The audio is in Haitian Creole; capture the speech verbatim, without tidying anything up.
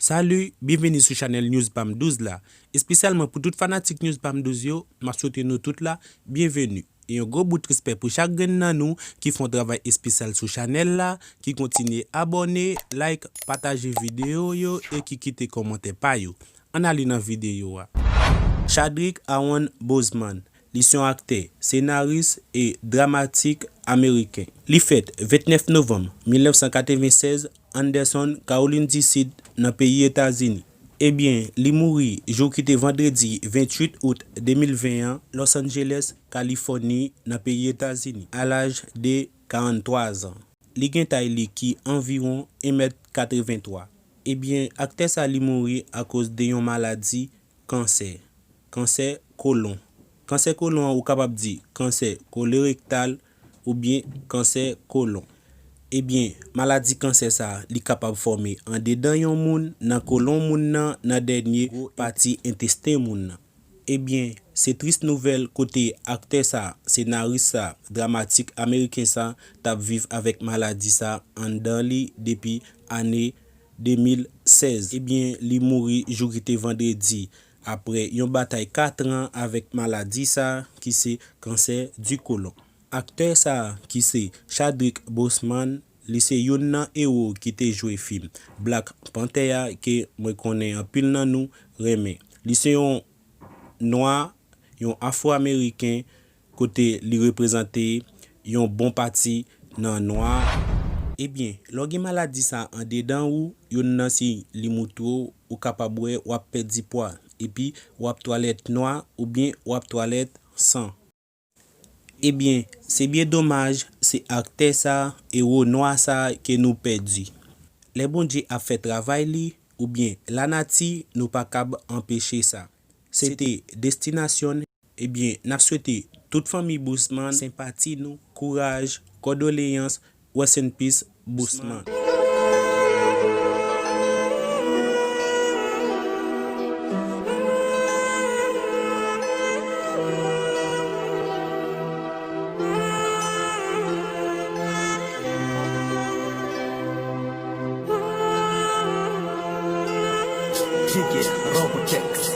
Salut, byenveni sou chanèl News Pam douz la. Espesyalman pou tout fanatik News Pam douz yo, m ap swete nou tout la byenveni. E yon gwo bout respè pou chak grenn nan nou ki fè yon travay espesyal sou chanèl la, ki kontinye abòne, like, pataje videyo yo e ki kite kòmantè pa yo. Ann ale nan videyo a. Chadrick Aaron Boseman, li se yon aktè, senaris e dramatik ameriken. Li fèt vennèf novanm mil nèf san katrevennsèz, Anderson, Kawolin di Sid, nan peyi Etazini. Ebyen, li mouri jou ki te vandredi venntuit out de mil ven an, Los Angeles, Kalifòni, nan peyi Etazini, a laj de karanntwa zan. Li gen tay li ki anviwon en mèt katreventwa. Ebyen, aktè sa li mouri akoz de yon maladi kansè. Kansè kolon. Kansè kolon an, ou kapab di kansè kolorektal oubyen kansè kolon. Ebyen, maladi kansè sa, li kapab fòme andedan yon moun, nan kolon moun nan, nan dènye pati entesten moun nan. Ebyen, se tris nouvèl kote aktè sa, senaris sa, dramatik ameriken sa, t ap viv avèk maladi sa anndan li depi ane de mil sèz. Ebyen, li mouri jou ki te vandredi, apre yon batay katran avèk maladi sa, ki se kansè di kolon. Aktè sa, ki se Chadrick Boseman, li se youn nan ewo ki te jwe fim Black Panther a, ke mwen konnen anpil nan nou renmen. Li se yon nwa, yon afwo-ameriken, kote li reprezante yon bon pati nan nwa. Ebyen, lè w gen maladi sa andedan ou, youn nan siy li moutre w, ou kapab wè w ap pèdi pwa, epi w ap twalèt nwa oubyen w ap twalèt san. Ebyen, se byen domaj, se aktè sa, ewo nwa sa ke nou pèdi. Lè Bondye ap fè travay li, oubyen lanati, nou pa kab anpeche sa. Se te Destinasyon. Ebyen, n ap swete tout fanmi Boseman senpati nou, kouraj, kondoleyans, rest in peace, Boseman. Kick it, Robotex.